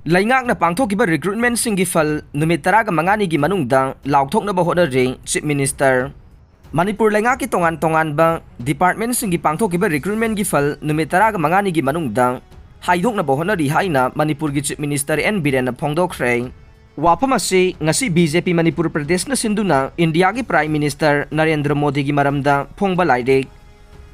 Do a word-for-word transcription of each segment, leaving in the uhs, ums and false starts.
ꯂꯩꯉꯥꯛꯅ ꯄꯥꯡꯊꯣꯛꯈꯤꯕ ꯔꯤꯀ꯭ꯔꯨꯠꯃꯦꯟꯁꯤꯡꯒꯤ ꯐꯜ ꯅꯨꯃꯤꯠ ꯇꯔꯥꯒ ꯃꯉꯥꯅꯤꯒꯤ ꯃꯅꯨꯡꯗ ꯂꯥꯎꯊꯣꯛꯅꯕ ꯍꯣꯠꯅꯔꯤ ꯆꯤꯐ ꯃꯤꯅꯤꯁꯇꯔ꯫ ꯃꯅꯤꯄꯨꯔ ꯂꯩꯉꯥꯛꯀꯤ ꯇꯣꯉꯥꯟ ꯇꯣꯉꯥꯟꯕ ꯗꯤꯄꯥꯔꯠꯃꯦꯟꯁꯤꯡꯒꯤ ꯄꯥꯡꯊꯣꯛꯈꯤꯕ ꯔꯤꯀ꯭ꯔꯨꯠꯃꯦꯟꯒꯤ ꯐꯜ ꯅꯨꯃꯤꯠ ꯇꯔꯥꯒ ꯃꯉꯥꯅꯤꯒꯤ ꯃꯅꯨꯡꯗ ꯍꯥꯏꯗꯣꯛꯅꯕ ꯍꯣꯠꯅꯔꯤ ꯍꯥꯏꯅ ꯃꯅꯤꯄꯨꯔꯒꯤ ꯆꯤꯐ ꯃꯤꯅꯤꯁꯇꯔ ꯑꯦꯟ ꯕꯤꯔꯦꯟꯅ ꯐꯣꯡꯗꯣꯛꯈ꯭ꯔꯦ꯫ ꯋꯥꯐꯝ ꯑꯁꯤ ꯉꯁꯤ ꯕꯤ ꯖꯦ ꯄꯤ ꯃꯅꯤꯄꯨꯔ ꯄ꯭ꯔꯗꯦꯁꯅ ꯁꯤꯟꯗꯨꯅ ꯏꯟꯗꯤꯌꯥꯒꯤ ꯄ꯭ꯔꯥꯏꯝ ꯃꯤꯅꯤꯁꯇꯔ ꯅꯔꯦꯟꯗ꯭ꯔ ꯃꯣꯗꯤꯒꯤ ꯃꯔꯝꯗ ꯐꯣꯡꯕ ꯂꯥꯏꯔꯤꯛ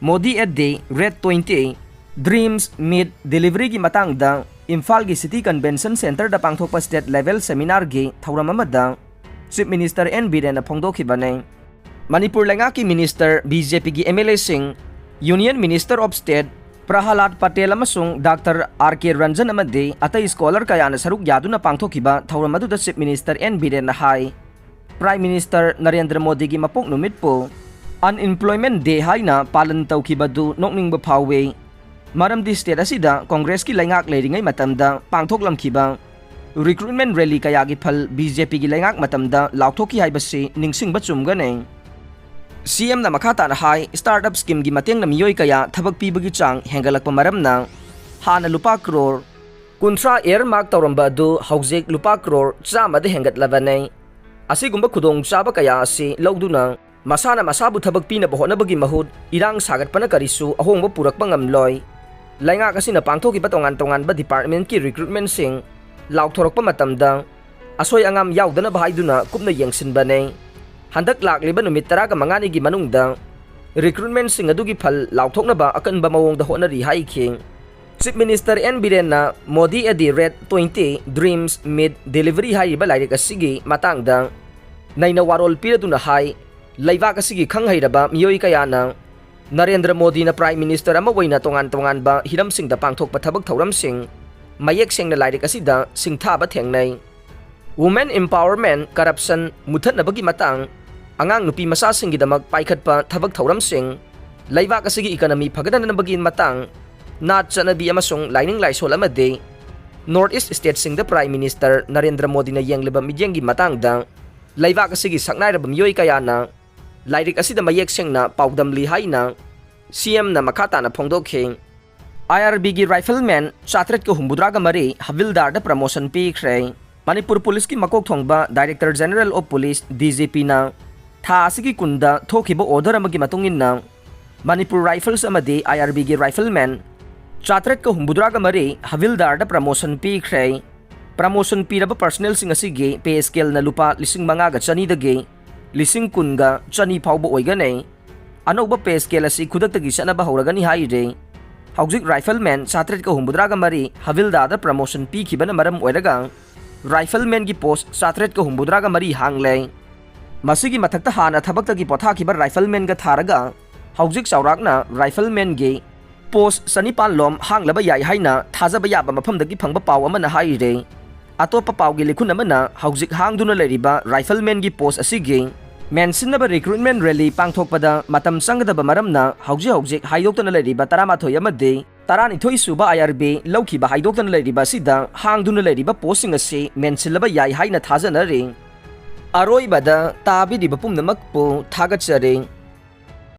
Modi at the rate twenty, dreams ꯃꯤꯠ ꯗꯤꯂꯤꯚꯔꯤꯒꯤ ꯃꯇꯥꯡꯗ ꯏꯝꯐꯥꯜꯒꯤ ꯁꯤꯇꯤ ꯀꯟꯚꯦꯟꯁꯟ ꯁꯦꯟꯇꯔꯗ ꯄꯥꯡꯊꯣꯛꯄ ꯁ꯭ꯇꯦꯠ ꯂꯦꯚꯦꯜ ꯁꯦꯃꯤꯅꯥꯔꯒꯤ ꯊꯧꯔꯝ ꯑꯃꯗ ꯆꯤꯐ ꯃꯤꯅꯤꯁꯇꯔ ꯑꯦꯟ ꯕꯤꯔꯦꯟꯅ ꯐꯣꯡꯗꯣꯛꯈꯤꯕꯅꯤ꯫ ꯃꯅꯤꯄꯨꯔ ꯂꯩꯉꯥꯛꯀꯤ ꯃꯤꯅꯤꯁꯇꯔ, ꯕꯤ ꯖꯦ ꯄꯤꯒꯤ ꯑꯦꯝ ꯑꯦꯜ ꯑꯦꯁꯤꯡ, union minister of state Prahlad Patel ꯑꯃꯁꯨꯡ ꯗꯥꯛꯇꯔ ꯑꯥꯔ ꯀꯦ ꯔꯟꯖꯟ ꯑꯃꯗꯤ ꯑꯇꯩ ꯁ꯭ꯀꯣꯂꯔ ꯀꯌꯥꯅ ꯁꯔꯨꯛ ꯌꯥꯗꯨꯅ ꯄꯥꯡꯊꯣꯛꯈꯤꯕ ꯊꯧꯔꯝ ꯑꯗꯨꯗ ꯆꯤꯐ ꯃꯤꯅꯤꯁꯇꯔ ꯑꯦꯟ ꯕꯤꯔꯦꯟꯅ ꯍꯥꯏ, ꯄ꯭ꯔꯥꯏꯝ ꯃꯤꯅꯤꯁꯇꯔ ꯅꯔꯦꯟꯗ꯭ꯔ ꯃꯣꯗꯤꯒꯤ ꯃꯄꯣꯛ ꯅꯨꯃꯤꯠꯄꯨ ꯑꯟꯏꯝꯄ꯭ꯂꯣꯏꯃꯦꯟ ꯗꯦ ꯍꯥꯏꯅ ꯄꯥꯂꯟ ꯇꯧꯈꯤꯕꯗꯨ ꯅꯣꯛꯅꯤꯡꯕ ꯐꯥꯎꯏ꯫ ꯃꯔꯝꯗꯤ ꯁ꯭ꯇꯦꯠ ꯑꯁꯤꯗ ꯀꯣꯡꯒ꯭ꯔꯦꯁꯀꯤ ꯂꯩꯉꯥꯛ ꯂꯩꯔꯤꯉꯩ ꯃꯇꯝꯗ ꯄꯥꯡꯊꯣꯛꯂꯝꯈꯤꯕ ꯔꯤꯀ꯭ꯔꯨꯠꯃꯦꯟ ꯔꯦꯂꯤ ꯀꯌꯥꯒꯤ ꯐꯜ ꯕꯤ ꯖꯦ ꯄꯤꯒꯤ ꯂꯩꯉꯥꯛ ꯃꯇꯝꯗ ꯂꯥꯎꯊꯣꯛꯈꯤ ꯍꯥꯏꯕꯁꯤ ꯅꯤꯡꯁꯤꯡꯕ ꯆꯨꯝꯒꯅꯤ꯫ ꯁꯤ ꯑꯦꯝꯅ ꯃꯈꯥ ꯇꯥꯅ ꯍꯥꯏ, ꯁ꯭ꯇꯥꯔꯠ ꯑꯞ ꯁ꯭ꯀꯤꯝꯒꯤ ꯃꯇꯦꯡꯅ ꯃꯤꯑꯣꯏ ꯀꯌꯥ ꯊꯕꯛ ꯄꯤꯕꯒꯤ ꯆꯥꯡ ꯍꯦꯟꯒꯠꯂꯛꯄ ꯃꯔꯝꯅ ꯍꯥꯟꯅ ꯂꯨꯄꯥ ꯀ꯭ꯔꯣꯔ ꯀꯨꯟꯊ꯭ꯔꯥ ꯏꯌꯔꯃꯥꯔꯛ ꯇꯧꯔꯝꯕ ꯑꯗꯨ ꯍꯧꯖꯤꯛ ꯂꯨꯄꯥ ꯀ꯭ꯔꯣꯔ ꯆꯥꯝꯃꯗ ꯍꯦꯟꯒꯠꯂꯕꯅꯤ꯫ ꯑꯁꯤꯒꯨꯝꯕ ꯈꯨꯗꯣꯡꯆꯥꯕ ꯀꯌꯥ ꯑꯁꯤ ꯂꯧꯗꯨꯅ ꯃꯁꯥꯅ ꯃꯁꯥꯕꯨ ꯊꯕꯛ ꯄꯤꯅꯕ ꯍꯣꯠꯅꯕꯒꯤ ꯃꯍꯨꯠ ꯏꯔꯥꯡ ꯁꯥꯒꯠꯄꯅ ꯀꯔꯤꯁꯨ ꯑꯍꯣꯡꯕ ꯄꯨꯔꯛꯄ ꯉꯝꯂꯣꯏ꯫ ꯂꯩꯉꯥꯛ ꯑꯁꯤꯅ ꯄꯥꯡꯊꯣꯛꯈꯤꯕ ꯇꯣꯉꯥꯟ ꯇꯣꯉꯥꯟꯕ ꯗꯤꯄꯥꯔꯠꯃꯦꯟꯠꯀꯤ ꯔꯤꯀ꯭ꯔꯨꯠꯃꯦꯟꯠꯁꯤꯡ ꯂꯥꯎꯊꯣꯔꯛꯄ ꯃꯇꯝꯗ ꯑꯁꯣꯏ ꯑꯉꯥꯝ ꯌꯥꯎꯗꯅꯕ ꯍꯥꯏꯗꯨꯅ ꯀꯨꯞꯅ ꯌꯦꯡꯁꯤꯟꯕꯅꯤ꯫ ꯍꯟꯗꯛ ꯂꯥꯛꯂꯤꯕ ꯅꯨꯃꯤꯠ ꯇꯔꯥꯒ ꯃꯉꯥꯅꯤꯒꯤ ꯃꯅꯨꯡꯗ ꯔꯤꯀ꯭ꯔꯨꯠꯃꯦꯟꯠꯁꯤꯡ ꯑꯗꯨꯒꯤ ꯐꯜ ꯂꯥꯎꯊꯣꯛꯅꯕ ꯑꯀꯟꯕ ꯃꯑꯣꯡꯗ ꯍꯣꯠꯅꯔꯤ ꯍꯥꯏꯈꯤ꯫ ꯆꯤꯐ ꯃꯤꯅꯤꯁꯇꯔ ꯑꯦꯟ ꯕꯤꯔꯦꯟꯅ Modi at the rate twenty, dreams meet delivery ꯍꯥꯏꯔꯤꯕ ꯂꯥꯏꯔꯤꯛ ꯑꯁꯤꯒꯤ ꯃꯇꯥꯡꯗ ꯅꯩꯅ ꯋꯥꯔꯣꯜ ꯄꯤꯔꯗꯨꯅ ꯍꯥꯏ, ꯂꯩꯕꯥꯛ ꯑꯁꯤꯒꯤ ꯈꯪ ꯍꯩꯔꯕ ꯃꯤꯑꯣꯏ ꯀꯌꯥꯅ ꯅꯔꯦꯟꯗ꯭ꯔ ꯃꯣꯗꯤꯅ ꯄ꯭ꯔꯥꯏꯝ ꯃꯤꯅꯤꯁꯇꯔ ꯑꯃ ꯑꯣꯏꯅ ꯇꯣꯉꯥꯟ ꯇꯣꯉꯥꯟꯕ ꯍꯤꯔꯝꯁꯤꯡꯗ ꯄꯥꯡꯊꯣꯛꯄ ꯊꯕꯛ ꯊꯧꯔꯝꯁꯤꯡ ꯃꯌꯦꯛ ꯁꯦꯡꯅ ꯂꯥꯏꯔꯤꯛ ꯑꯁꯤꯗ ꯁꯤꯡꯊꯥꯕ ꯊꯦꯡꯅꯩ꯫ ꯋꯨꯃꯦꯟ ꯏꯝꯄꯥꯋꯔꯃꯦꯟ, ꯀꯔꯞꯁꯟ ꯃꯨꯊꯠꯅꯕꯒꯤ ꯃꯇꯥꯡ, ꯑꯉꯥꯡ ꯅꯨꯄꯤ ꯃꯆꯥꯁꯤꯡꯒꯤꯗꯃꯛ ꯄꯥꯏꯈꯠꯄ ꯊꯕꯛ ꯊꯧꯔꯝꯁꯤꯡ, ꯂꯩꯕꯥꯛ ꯑꯁꯤꯒꯤ ꯏꯀꯅꯃꯤ ꯐꯒꯠꯍꯟꯅꯕꯒꯤ ꯃꯇꯥꯡ, ꯅꯥꯠ ꯆꯠꯅꯕꯤ ꯑꯃꯁꯨꯡ ꯂꯥꯏꯅꯤꯡ ꯂꯥꯏꯁꯣꯜ ꯑꯃꯗꯤ ꯅꯣꯔꯠ ꯏꯁ ꯁ꯭ꯇꯦꯠꯁꯤꯡꯗ ꯄ꯭ꯔꯥꯏꯝ ꯃꯤꯅꯤꯁꯇꯔ ꯅꯔꯦꯟꯗ꯭ꯔ ꯃꯣꯗꯤꯅ ꯌꯦꯡꯂꯤꯕ ꯃꯤꯠꯌꯦꯡꯒꯤ ꯃꯇꯥꯡꯗ ꯂꯩꯕꯥꯛ ꯑꯁꯤꯒꯤ ꯁꯛꯅꯥꯏꯔꯕ ꯃꯤꯑꯣꯏ ꯀꯌꯥꯅ ꯂꯥꯏꯔꯤꯛ ꯑꯁꯤꯗ ꯃꯌꯦꯛ ꯁꯦꯡꯅ ꯄꯥꯎꯗꯝꯂꯤ ꯍꯥꯏꯅ ꯁꯤ ꯑꯦꯝꯅ ꯃꯈꯥ ꯇꯥꯅ ꯐꯣꯡꯗꯣꯛꯈꯤ꯫ ꯑꯥꯏ ꯑꯥꯔ ꯕꯤꯒꯤ rifleman ꯆꯥꯇ꯭ꯔꯦꯠꯀ ꯍꯨꯝꯐꯨꯇꯔꯥꯒ ꯃꯔꯤ ꯍꯕꯤꯜꯗꯥꯔꯗ promotion ꯄꯤꯈ꯭ꯔꯦ꯫ ꯃꯅꯤꯄꯨꯔ ꯄꯨꯂꯤꯁꯀꯤ ꯃꯀꯣꯛ ꯊꯣꯡꯕ Director General of Police, D G Pꯅ ꯊꯥ ꯑꯁꯤꯒꯤ ꯀꯨꯟꯗ ꯊꯣꯛꯈꯤꯕ order ꯑꯃꯒꯤ ꯃꯇꯨꯡ ꯏꯟꯅ, ꯃꯅꯤꯄꯨꯔ Rifles ꯑꯃꯗꯤ ꯑꯥꯏ ꯑꯥꯔ ꯕꯤꯒꯤ rifleman ꯆꯥꯇ꯭ꯔꯦꯠꯀ ꯍꯨꯝꯐꯨꯇꯔꯥꯒ ꯃꯔꯤ ꯍꯕꯤꯜꯗꯥꯔꯗ promotion ꯄꯤꯈ꯭ꯔꯦ꯫ Promotion ꯄꯤꯔꯕ personnelꯁꯤꯡ ꯑꯁꯤꯒꯤ pay scaleꯅ ꯂꯨꯄꯥ ꯂꯤꯁꯤꯡ ꯃꯉꯥꯒ ꯆꯅꯤꯗꯒꯤ ꯂꯤꯁꯤꯡ ꯀꯨꯟꯒ ꯆꯅꯤ ꯐꯥꯎꯕ ꯑꯣꯏꯒꯅꯤ꯫ ꯑꯅꯧꯕ pay scale ꯑꯁꯤ ꯈꯨꯗꯛꯇꯒꯤ ꯆꯠꯅꯕ ꯍꯧꯔꯒꯅꯤ ꯍꯥꯏꯔꯤ꯫ ꯍꯧꯖꯤꯛ rifleman ꯆꯥꯇ꯭ꯔꯦꯠꯀ ꯍꯨꯝꯐꯨꯇꯔꯥꯒ ꯃꯔꯤ ꯍꯕꯤꯜꯗꯥꯔꯗ promotion ꯄꯤꯈꯤꯕꯅ ꯃꯔꯝ ꯑꯣꯏꯔꯒ riflemanꯒꯤ post ꯆꯥꯇ꯭ꯔꯦꯠꯀ ꯍꯨꯝꯐꯨꯇꯔꯥꯒ ꯃꯔꯤ ꯍꯥꯡꯂꯦ꯫ ꯃꯁꯤꯒꯤ ꯃꯊꯛꯇ ꯍꯥꯟꯅ ꯊꯕꯛꯇꯒꯤ ꯄꯣꯊꯥꯈꯤꯕ riflemanꯒ ꯊꯥꯔꯒ ꯍꯧꯖꯤꯛ ꯆꯥꯎꯔꯥꯛꯅ riflemanꯒꯤ post ꯆꯅꯤꯄꯥꯟ ꯂꯣꯝ ꯍꯥꯡꯂꯕ ꯌꯥꯏ ꯍꯥꯏꯅ ꯊꯥꯖꯕ ꯌꯥꯕ ꯃꯐꯝꯗꯒꯤ ꯐꯪꯕ ꯄꯥꯎ ꯑꯃꯅ ꯍꯥꯏꯔꯤ꯫ ꯑꯇꯣꯞꯄ ꯄꯥꯎꯒꯤ ꯂꯤꯈꯨꯟ ꯑꯃꯅ ꯍꯧꯖꯤꯛ ꯍꯥꯡꯗꯨꯅ ꯂꯩꯔꯤꯕ riflemanꯒꯤ post ꯑꯁꯤꯒꯤ ꯃꯦꯟꯁꯤꯟꯅꯕ recruitment rally ꯄꯥꯡꯊꯣꯛꯄꯗ ꯃꯇꯝ ꯆꯪꯒꯗꯕ ꯃꯔꯝꯅ ꯍꯧꯖꯤꯛ ꯍꯧꯖꯤꯛ ꯍꯥꯏꯗꯣꯛꯇꯅ ꯂꯩꯔꯤꯕ ꯇꯔꯥꯃꯥꯊꯣꯏ ꯑꯃꯗꯤ ꯇꯔꯥꯅꯤꯊꯣꯏ ꯁꯨꯕ ꯑꯥꯏ ꯑꯥꯔ ꯕꯤ ꯂꯧꯈꯤꯕ ꯍꯥꯏꯗꯣꯛꯇꯅ ꯂꯩꯔꯤꯕ ꯑꯁꯤꯗ ꯍꯥꯡꯗꯨꯅ ꯂꯩꯔꯤꯕ postꯁꯤꯡ ꯑꯁꯤ ꯃꯦꯟꯁꯤꯜꯂꯕ ꯌꯥꯏ ꯍꯥꯏꯅ ꯊꯥꯖꯅꯔꯤ꯫ ꯑꯔꯣꯏꯕꯗ ꯇꯥꯕꯤꯔꯤꯕ ꯄꯨꯝꯅꯃꯛꯄꯨ ꯊꯥꯒꯠꯆꯔꯤ꯫